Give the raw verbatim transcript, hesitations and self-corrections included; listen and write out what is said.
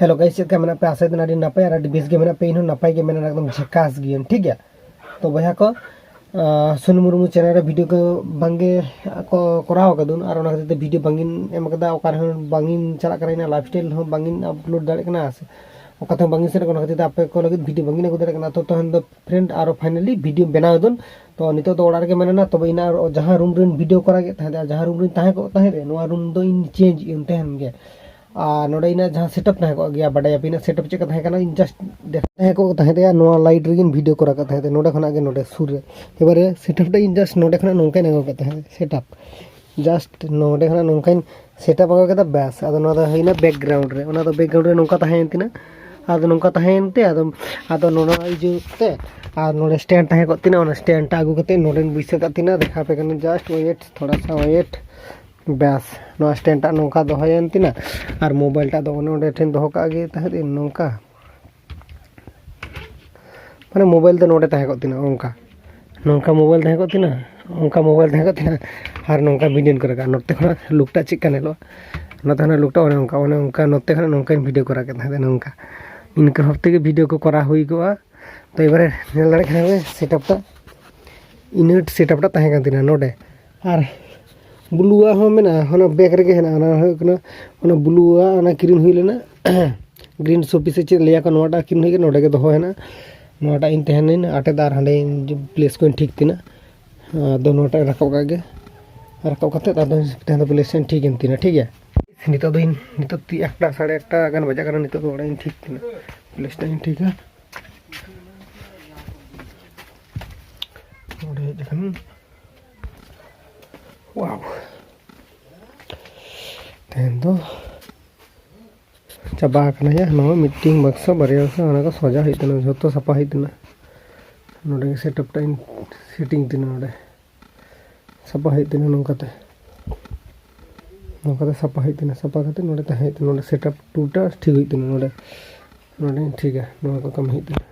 Hello guys, ᱪᱮᱫ ᱞᱮᱠᱟ ᱢᱮᱱᱟᱜ ᱯᱮ? ᱟᱥᱟᱭ ᱫᱟᱹᱧ ᱟᱹᱰᱤ ᱱᱟᱯᱟᱭ ᱟᱨ ᱟᱹᱰᱤ ᱵᱮᱥ ᱜᱮ ᱢᱮᱱᱟᱜ ᱯᱮ᱾ ᱤᱧ ᱦᱚᱸ ᱱᱟᱯᱟᱭ ᱜᱮ ᱢᱮᱱᱟᱜᱼᱟ, ᱮᱠᱫᱚᱢ ᱡᱷᱟᱠᱟᱥ ᱜᱮᱭᱟᱹᱧ, ᱴᱷᱤᱠ ᱜᱮᱭᱟ᱾ ᱛᱚ ᱵᱚᱭᱦᱟ ᱠᱚ, ᱟᱸ, ᱥᱩᱱᱩ ᱢᱩᱨᱢᱩ ᱪᱮᱱᱮᱞ ᱨᱮ ᱵᱷᱤᱰᱤᱭᱳ ᱠᱚ ᱵᱟᱝᱜᱮ ᱠᱚ ᱠᱚᱨᱟᱣ ᱟᱠᱟᱫᱩᱱ, ᱟᱨ ᱚᱱᱟ ᱠᱷᱟᱹᱛᱤᱨ ᱛᱮ ᱵᱷᱤᱰᱤᱭᱳ ᱵᱟᱝᱜᱤᱧ ᱮᱢ ᱟᱠᱟᱫᱟ, ᱚᱠᱟ ᱨᱮᱦᱚᱸ ᱵᱟᱝᱜᱤᱧ ᱪᱟᱞᱟᱜ ᱠᱟᱱᱟ, ᱤᱧᱟᱹᱜ ᱞᱟᱭᱤᱯᱷ ᱥᱴᱟᱭᱤᱞ ᱦᱚᱸ ᱵᱟᱝᱜᱤᱧ ᱟᱯᱞᱳᱰ ᱫᱟᱲᱮᱭᱟᱜ ᱠᱟᱱᱟ, ᱥᱮ ᱚᱠᱟ ᱛᱮᱦᱚᱸ ᱵᱟᱝᱜᱤᱧ ᱥᱮᱱᱚᱜ ᱠᱟᱱᱟ, ᱚᱱᱟ ᱠᱷᱟᱹᱛᱤᱨ ᱛᱮ ᱟᱯᱮ ᱠᱚ ᱞᱟᱹᱜᱤᱫ ᱵᱷᱤᱰᱤᱭᱳ ᱵᱟᱝᱜᱤᱧ ᱟᱹᱜᱩ ᱫᱟᱲᱮᱭᱟᱜ ᱠᱟᱱᱟ᱾ ᱛᱚ ᱛᱚᱠᱷᱚᱱ ᱫᱚ ᱯᱷᱨᱮᱱᱰ ᱟᱨᱚ ᱯᱷᱟᱭᱱᱟᱞᱤ ᱵᱷᱤᱰᱤᱭᱳ ᱵᱮᱱᱟᱣ ᱮᱫᱩᱱ᱾ ᱛᱚ ᱱᱤᱛᱚᱜ ᱫᱚ ᱚᱲᱟᱜ ᱨᱮᱜᱮ ᱢᱮᱱᱟᱜᱼᱟ, ᱛᱚᱵᱮ ᱤᱧᱟᱹᱜ ᱡᱟᱦᱟᱸ ᱨᱩᱢ ᱨᱮᱧ ᱵᱷᱤᱰᱤᱭᱳ ᱠᱚᱨᱟᱣ ᱠᱮᱫ ᱛᱟᱦᱮᱸᱫ, ᱟᱨ ᱡᱟᱦᱟᱸ ᱨᱩᱢ ᱨᱮᱧ ᱛᱟᱦᱮᱸ ᱠᱚᱜ ᱛᱟᱦᱮᱸᱫ ᱨᱮ, ᱱᱚᱣᱟ ᱨᱩᱢ ᱫᱚ ᱤᱧ ᱪᱮᱧᱡᱽ ᱤᱧ ᱛᱟᱦᱮᱱ ᱜᱮ᱾ ᱟᱨ ᱱᱚᱰᱮ ᱤᱧᱟᱹᱜ ᱡᱟᱦᱟᱸ ᱥᱮᱴᱟᱯ ᱛᱟᱦᱮᱸ ᱠᱚᱜ ᱜᱮᱭᱟ, ᱵᱟᱰᱟᱭᱟᱯᱮ ᱤᱧᱟᱹᱜ ᱥᱮᱴᱟᱯ ᱪᱮᱫ ᱞᱮᱠᱟ ᱛᱟᱦᱮᱸ ᱠᱟᱱᱟ, ᱤᱧ ᱡᱟᱥᱴ ᱛᱟᱦᱮᱸ ᱠᱚᱜ ᱛᱟᱦᱮᱸᱫ ᱨᱮᱭᱟᱜ ᱱᱚᱣᱟ ᱞᱟᱭᱤᱴ ᱨᱮᱜᱮᱧ ᱵᱷᱤᱰᱤᱭᱳ ᱠᱚᱨᱟᱣ ᱠᱟᱜ ᱛᱟᱦᱮᱸᱫ, ᱱᱚᱰᱮ ᱠᱷᱚᱱᱟᱜ ᱜᱮ ᱱᱚᱰᱮ ᱥᱩᱨ ᱨᱮ᱾ ᱮᱵᱟᱨᱮ ᱥᱮᱴᱟᱯ ᱫᱚ ᱤᱧ ᱡᱟᱥᱴ ᱱᱚᱰᱮ ᱠᱷᱚᱱᱟᱜ ᱱᱚᱝᱠᱟᱧ ᱟᱹᱜᱩ ᱠᱟᱜ ᱛᱟᱦᱮᱸᱫ, ᱥᱮᱴᱟᱯ ᱡᱟᱥᱴ ᱱᱚᱰᱮ ᱠᱷᱚᱱᱟᱜ ᱱᱚᱝᱠᱟᱧ ᱥᱮᱴᱟᱯ ᱟᱹᱜᱩ ᱠᱮᱫᱟ, ᱵᱮᱥ᱾ ᱟᱫᱚ ᱱᱚᱣᱟ ᱫᱚ ᱦᱩᱭᱱᱟ ᱵᱮᱠᱜᱨᱟᱣᱩᱱᱰ ᱨᱮ, ᱚᱱᱟ ᱫᱚ ᱵᱮᱠᱜᱨᱟᱣᱩᱱᱰ ᱨᱮ ᱱᱚᱝᱠᱟ ᱛᱟᱦᱮᱸᱭᱮᱱ ᱛᱤᱧᱟ᱾ ᱟᱫᱚ ᱱᱚᱝᱠᱟ ᱛᱟᱦᱮᱸᱭᱮᱱ ᱛᱮ ᱟᱫᱚ, ᱟᱫᱚ ᱱᱚᱣᱟ ᱤᱭᱟᱹ ᱛᱮ, ᱟᱨ ᱱᱚᱰᱮ ᱥᱴᱮᱱᱰ ᱛᱟᱦᱮᱸ ᱠᱚᱜ ᱛᱤᱧᱟ, ᱚᱱᱟ ᱥᱴᱮᱱᱰ ᱴᱟᱜ ᱟᱹᱜᱩ ᱠᱟᱛᱮ ᱱᱚᱰᱮᱧ ᱵᱟᱹᱭᱥᱟᱹᱣ ᱠᱟᱜ ᱛᱤᱧᱟ, ᱫᱮᱠᱷᱟᱣ ᱟᱯᱮ ᱠᱟᱱᱟ, ᱡᱟᱥᱴ ᱳᱭᱮᱴ, ᱛᱷᱚᱲᱟ ᱥᱟ ᱳᱭᱮᱴ᱾ ᱵᱮᱥ, ᱱᱚᱣᱟ ᱥᱴᱮᱱᱰ ᱴᱟᱜ ᱱᱚᱝᱠᱟ ᱫᱚᱦᱚᱭᱮᱱ ᱛᱤᱧᱟ, ᱟᱨ ᱢᱳᱵᱟᱭᱤᱞ ᱴᱟᱜ ᱫᱚ ᱚᱱᱮ ᱚᱸᱰᱮ ᱴᱷᱮᱱ ᱫᱚᱦᱚ ᱠᱟᱜ ᱜᱮ ᱛᱟᱦᱮᱸᱫ ᱤᱧ ᱱᱚᱝᱠᱟ, ᱢᱟᱱᱮ ᱢᱳᱵᱟᱭᱤᱞ ᱫᱚ ᱱᱚᱰᱮ ᱛᱟᱦᱮᱸ ᱠᱚᱜ ᱛᱤᱧᱟ, ᱚᱱᱠᱟ, ᱱᱚᱝᱠᱟ ᱢᱳᱵᱟᱭᱤᱞ ᱛᱟᱦᱮᱸ ᱠᱚᱜ ᱛᱤᱧᱟ, ᱚᱱᱠᱟ ᱢᱳᱵᱟᱭᱤᱞ ᱛᱟᱦᱮᱸ ᱠᱚᱜ ᱛᱤᱧᱟ, ᱟᱨ ᱱᱚᱝᱠᱟ ᱵᱷᱤᱰᱤᱭᱳᱧ ᱠᱚᱨᱟᱣ ᱠᱟᱜᱼᱟ᱾ ᱱᱚᱛᱮ ᱠᱷᱚᱱᱟᱜ ᱞᱩᱠ ᱴᱟᱜ ᱪᱮᱫ ᱞᱮᱠᱟ ᱧᱮᱞᱚᱜᱼᱟ, ᱱᱚᱛᱮ ᱠᱷᱚᱱᱟᱜ ᱞᱩᱠ ᱴᱟᱜ ᱚᱱᱮ ᱚᱱᱠᱟ, ᱚᱱᱮ ᱚᱱᱠᱟ ᱱᱚᱛᱮ ᱠᱷᱚᱱᱟᱜ ᱱᱚᱝᱠᱟᱧ ᱵᱷᱤᱰᱤᱭᱳ ᱠᱚᱨᱟᱣ ᱠᱮᱫ ᱛᱟᱦᱮᱸᱫ, ᱱᱚᱝᱠᱟ, ᱤᱱᱠᱟᱹ ᱵᱷᱟᱵᱽ ᱛᱮᱜᱮ ᱵᱷᱤᱰᱤᱭᱳ ᱠᱚ ᱠᱚᱨᱟᱣ ᱦᱩᱭ ᱠᱚᱜᱼᱟ᱾ ᱛᱚ ᱮᱵᱟᱨᱮ ᱧᱮᱞ ᱫᱟᱲᱮᱭᱟᱜ ᱠᱟᱱᱟ ᱯᱮ ᱥᱮᱴᱟᱯ ᱴᱟᱜ, ᱤᱱᱟᱹ ᱥᱮᱴᱟᱯ ᱴᱟᱜ ᱛᱟᱦᱮᱸ ᱠᱟᱱ ᱛᱤᱧᱟ ᱱᱚᱰᱮ᱾ ᱟᱨ ᱵᱞᱩᱣᱟᱜ ᱦᱚᱸ ᱢᱮᱱᱟᱜᱼᱟ, ᱚᱱᱟ ᱵᱮᱠ ᱨᱮᱜᱮ ᱦᱮᱱᱟᱜᱼᱟ᱾ ᱚᱱᱟ ᱦᱩᱭᱩᱜ ᱠᱟᱱᱟ, ᱚᱱᱟ ᱵᱞᱩᱣᱟᱜ ᱚᱱᱟ ᱠᱤᱨᱤᱧ ᱦᱩᱭ ᱞᱮᱱᱟ, ᱜᱨᱤᱱ ᱥᱳᱯᱤ ᱥᱮ ᱪᱮᱫ ᱞᱟᱹᱭᱟ ᱠᱚ, ᱱᱚᱣᱟᱴᱟᱜ ᱠᱤᱨᱤᱧ ᱦᱩᱭ ᱠᱟᱱᱟ, ᱱᱚᱰᱮ ᱜᱮ ᱫᱚᱦᱚ ᱦᱮᱱᱟᱜᱼᱟ᱾ ᱱᱚᱣᱟᱴᱟᱜ ᱤᱧ ᱛᱟᱦᱮᱱᱟᱹᱧ, ᱟᱴᱮᱫᱟ ᱟᱨ ᱦᱟᱸᱰᱮ ᱯᱞᱮᱥ ᱠᱚᱧ ᱴᱷᱤᱠ ᱛᱤᱱᱟᱹᱜ᱾ ᱟᱫᱚ ᱱᱚᱣᱟᱴᱟᱜ ᱨᱟᱠᱟᱵ ᱠᱟᱜ ᱜᱮ, ᱨᱟᱠᱟᱵ ᱠᱟᱛᱮᱫ ᱟᱫᱚ ᱛᱟᱦᱮᱸ ᱫᱚ ᱯᱞᱮᱥ ᱤᱧ ᱴᱷᱤᱠ ᱮᱱ ᱛᱤᱧᱟ, ᱴᱷᱤᱠ ᱜᱮᱭᱟ᱾ ᱱᱤᱛᱚᱜ ᱫᱚ ᱤᱧ, ᱱᱤᱛᱚᱜ ᱛᱤ ᱮᱠᱴᱟ, ᱥᱟᱲᱮ ᱮᱠᱴᱟ ᱜᱟᱱ ᱵᱟᱡᱟᱜ ᱠᱟᱱᱟ, ᱱᱤᱛᱚᱜ ᱫᱚ ᱚᱲᱟᱜ ᱤᱧ ᱴᱷᱤᱠ ᱛᱤᱱᱟᱹᱜ, ᱯᱞᱮᱥ ᱴᱟᱜ ᱤᱧ ᱴᱷᱤᱠᱟ᱾ ᱱᱚᱰᱮ ᱦᱮᱡ ᱞᱮᱠᱷᱟᱱ, ᱣᱟᱣ, ᱛᱮᱦᱮᱧ ᱫᱚ ᱪᱟᱵᱟ ᱟᱠᱟᱱᱟ ᱭᱟ᱾ ᱱᱚᱣᱟ ᱢᱤᱫᱴᱤᱱ ᱵᱟᱠᱥᱚ, ᱵᱟᱨᱭᱟ ᱵᱟᱠᱥᱚ, ᱚᱱᱟ ᱠᱚ ᱥᱚᱡᱟ ᱦᱩᱭᱩᱜ ᱛᱟᱦᱮᱱᱟ, ᱡᱷᱚᱛᱚ ᱥᱟᱯᱷᱟ ᱦᱩᱭᱩᱜ ᱛᱟᱦᱮᱱᱟ᱾ ᱱᱚᱰᱮ ᱜᱮ ᱥᱮᱴᱟᱯ ᱴᱟᱜ ᱤᱧ ᱥᱮᱴᱤᱝ ᱛᱟᱦᱮᱱᱟ, ᱱᱚᱰᱮ ᱥᱟᱯᱷᱟ ᱦᱩᱭᱩᱜ ᱛᱟᱦᱮᱱᱟ ᱱᱚᱝᱠᱟᱛᱮ᱾ ᱱᱚᱝᱠᱟᱛᱮ ᱥᱟᱯᱷᱟ ᱦᱩᱭᱩᱜ ᱛᱟᱦᱮᱱᱟ, ᱥᱟᱯᱷᱟ ᱠᱟᱛᱮ ᱱᱚᱰᱮ ᱛᱟᱦᱮᱸ ᱦᱩᱭᱩᱜ ᱛᱟᱦᱮᱱᱟ, ᱱᱚᱰᱮ ᱥᱮᱴᱟᱯ ᱴᱩ ᱴᱟ ᱴᱷᱤᱠ ᱦᱩᱭᱩᱜ ᱛᱟᱦᱮᱱᱟ, ᱱᱚᱰᱮ, ᱱᱚᱰᱮᱧ ᱴᱷᱤᱠᱟ, ᱱᱚᱣᱟ ᱠᱚ ᱠᱟᱹᱢᱤ ᱦᱩᱭᱩᱜ ᱛᱟᱦᱮᱱᱟ᱾